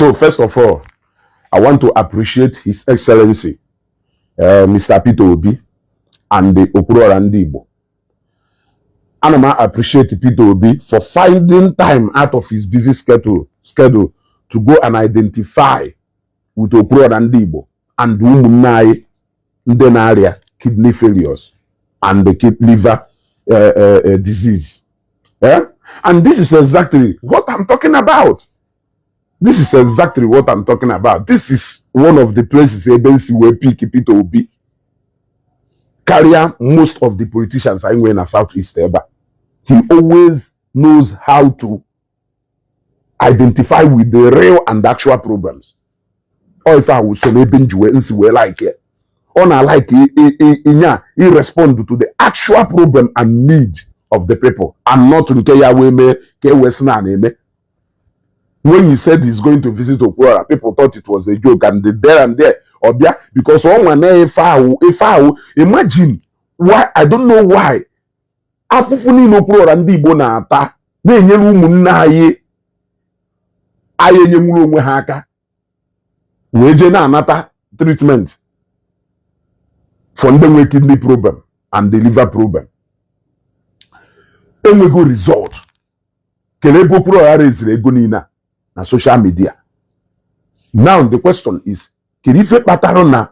So first of all, I want to appreciate His Excellency, Mr. Peter Obi and the Okwuluora Ndị Igbo. Ana m appreciate Peter Obi for finding time out of his busy schedule to go and identify with Okwuluora Ndị Igbo and ụmụnne anyị ndị na-arịa kidney failures and the kidney liver disease. Yeah? And this is exactly what I'm talking about. This is exactly what I'm talking about. This is one of the places ebe nsi wee pick Peter Obi karịa most of the politicians anyị nwere na South East ebe a. He always knows how to identify with the real and actual problems. Ọ ife ahụ so n'ebe nji wee nsi wee like ya. Ọ na-like ịnya i respond to the actual problem and need of the people and not nke ya wee mee ka e wee sị na na-eme. When he said he's going to visit Okwuluora, people thought it was a joke, and there and there, Obia, because ọ nwa na ife ahụ, imagine why, I don't know why, afụfụ niile Okwuluora Ndị Igbo na-ata na-enyere ụmụnne anyị anyị enyenwuru onwe ha aka wee jee na-anata treatment for ndị nwe kidney problem and the liver problem enwego result. Kelee ebe Okwuluora reziri ego niile a na social media. Now the question is, kedu ife kpatara na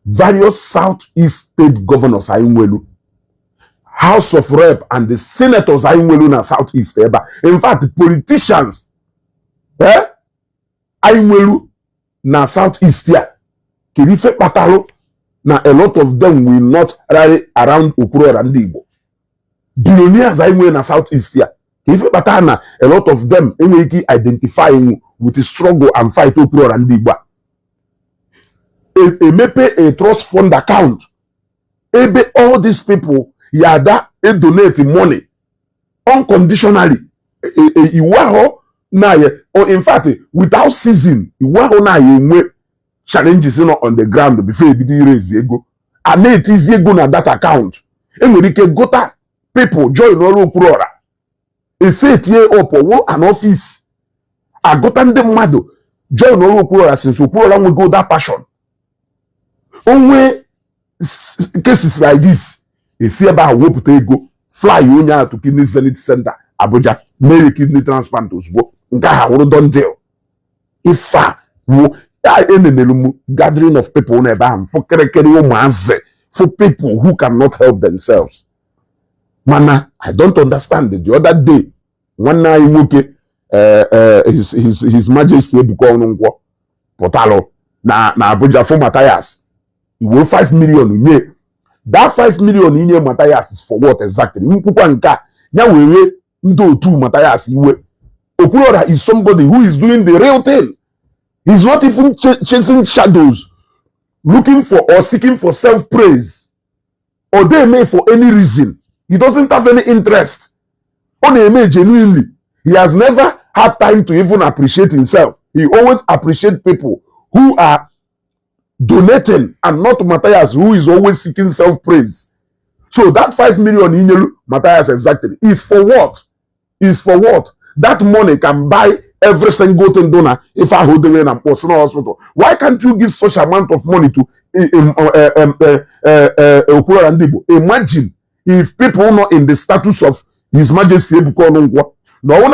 various South-East state governors anyị nwelu, House of Rep and the senators anyị nwelu na South-East ebe a, in fact politicians anyị nwelu na South-East a, kedu ife kpatara na a lot of them will not rally around Okwuluora Ndị Igbo? Billionaires anyị nwere na South-East a, ka ife kpatara na a lot of them enweghị ike identifying with the struggle and fight Okwuluora Ndị Igbo a emepe a trust fund account ebe all these people yada e donate money unconditionally? Iwu ahụ na ya, in fact without season, iwu ahụ na ya enwe challenges nọ on the ground before ebido irezi ego a na-etizi ego na that account. Enwere ike gota people join ọrụ Okwuluora, esetie up wo an office, agụta ndị mmadụ join ọrụ Okwuluora, since Okwuluora nwego that passion. Onwe cases like this, esi ebe ahụ wepụta ego, fly onye ahụ to Kidney Zenith Center, Abuja, mee ya kidney transplant ozugbo. Nke ahụ wụrụ done deal. Ife a wụ enenelu m gathering of people n'ebe ahụ, fụ kịrịkịrị ụmụazị, for people who cannot help themselves. Mana I don't understand. The other day, nwanne anyị nwoke, His Majesty Ebuka Ọnụnkwọ, pụtalụ na Abuja for Matthias, iwe 5 million nye. That 5 million inye Matthias is for what exactly? Nkwukwa nke a ya were ndị otu Matthias iwe. Okwuluora is somebody who is doing the real thing. He's not even chasing shadows, looking for or seeking for self-praise or they may for any reason. He doesn't have any interest. Ọ na-eme genuinely. He has never had time to even appreciate himself. He always appreciate people who are donating and not Matthias, who is always seeking self-praise. So that 5 million inyelu Matthias exactly is for what? Is for what? That money can buy every single thing dona if I hold the way and personal hospital. Why can't you give such amount of money to Okwuluora Ndị Igbo? Imagine if people not in the status of His Majesty Ebuka Ọnụnkwọ na ọwụ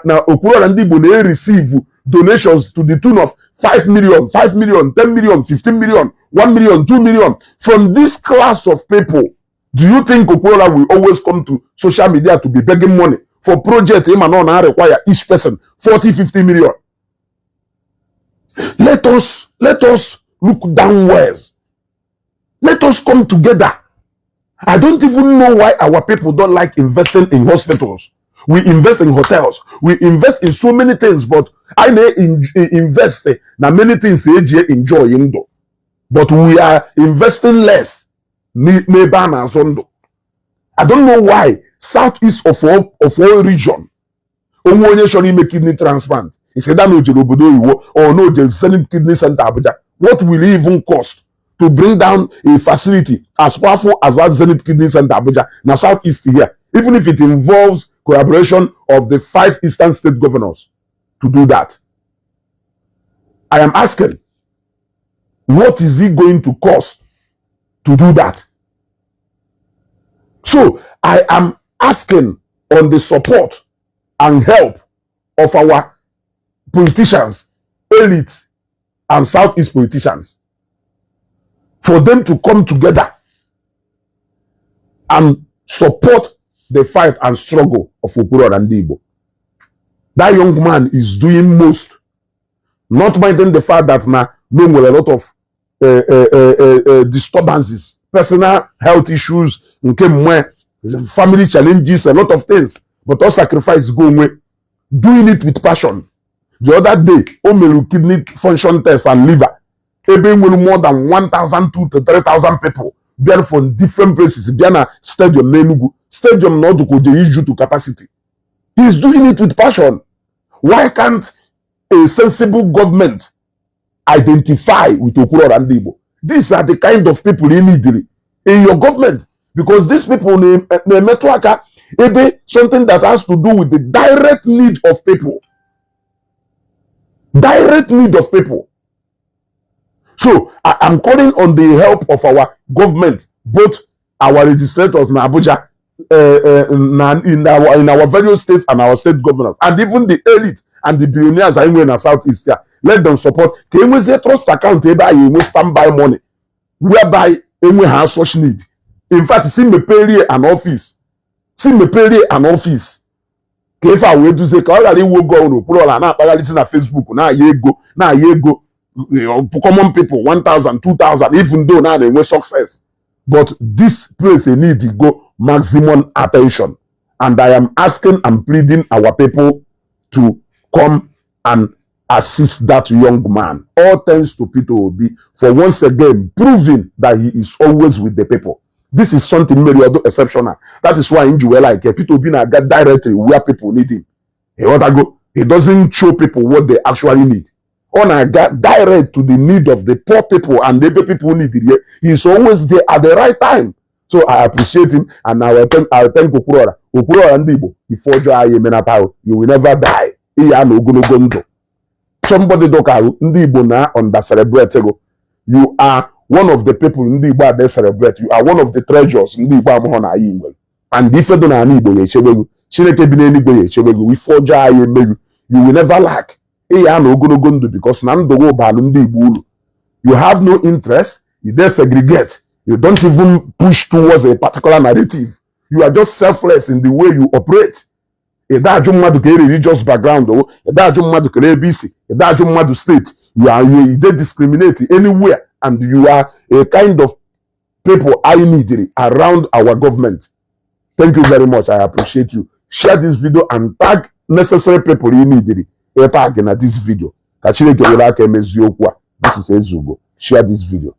na Okwuluora Ndị Igbo na-receive donations to the tune of 5 million, 5 million, 10 million, 15 million, 1 million, 2 million from this class of people, do you think Okwuluora will always come to social media to be begging money for project ịma na ọ na-require each person 40, 50 million? Let us look downwards. Let us come together. I don't even know why our people don't like investing in hospitals. We invest in hotels, we invest in so many things, but I may invest na many things eji enjoy ndụ, but we are investing less n'ebe a na-azụ ndụ. I don't know why Southeast of all region, onwe onye chọrọ ime kidney transplant, is either na ojere obodo oyibo or na oje Zenith Kidney Center, Abuja. What will it even cost to bring down a facility as powerful as that Zenith Kidney Center, Abuja, na Southeast here, even if it involves collaboration of the five eastern state governors to do that? I am asking, what is it going to cost to do that? So I am asking on the support and help of our politicians, elites, and Southeast politicians for them to come together and support the fight and struggle of Okwuluora Ndị Igbo. That young man is doing most, not minding the fact that now no nwere a lot of disturbances, personal health issues, nke mmụọ, family challenges, a lot of things. But all sacrifice go away, doing it with passion. The other day, o mere kidney function test and liver. Ebe nwere more than 1,002 to 3,000 people bịara from different places bịa na stadium n'Enugu. Stadium na ọdụ ka o jere iju to capacity. He is doing it with passion. Why can't a sensible government identify with Okwuluora Ndị Igbo? These are the kind of people you need in your government, because these people na-emetụ aka ebe something that has to do with the direct need of people. Direct need of people. So I am calling on the help of our government, both our legislators in Abuja, in our various states and our state governors, and even the elite and the billionaires anyị nwere na Southeast here. Let them support ka enwezie trust account ebe anyị enwe standby money whereby enwe ha such need. In fact, si meperie an office, si meperie an office ka ife a wee duzie ka ọ ghara iwu oge ọhụrụ Okwuluora na-akpagharịsị na Facebook na-aya ego, na-aya ego common people 1000, 2000, even though na na-enwe success. But this place need go maximum attention, and I am asking and pleading our people to come and assist that young man. All thanks to Peter Obi for once again proving that he is always with the people. This is something very exceptional. That is why in like Peter Obi na get directly where people need him. Go, he doesn't show people what they actually need. Ọ na-aga direct to the need of the poor people and the people need it. He is always there at the right time. So I appreciate him and I will thank Okwuluora. Okwuluora Ndị Igbo, ife ọjọọ anyị emenata. You will never die. Iya na ogologo ndụ. Somebody dọka ndị Igbo na under celebrate go. You are one of the people ndị Igbo are celebrate. You are one of the treasures ndị Igbo amụghọ na anyị nwere. And ife dị n'ala Igbo ya echebe gị. Chineke bi n'eluigwe ya echebe gị. Ife ọjọọ anyị emeghu. You will never lack. Ịya na ogologo ndụ because na ndụ gị balụ ndị Igbo uru. You have no interest. You dey segregate. You don't even push towards a particular narrative. You are just selfless in the way you operate. Ị ajụ mmadụ ka religious background o, ị ajụ mmadụ ka ebe isi, ị ajụ mmadụ state. You dey discriminate anywhere, and you are a kind of people I need around our government. Thank you very much. I appreciate you. Share this video and tag necessary people you need tag na this video. Ka Chineke were aka emezie okwu a. This is Ezugo. Share this video.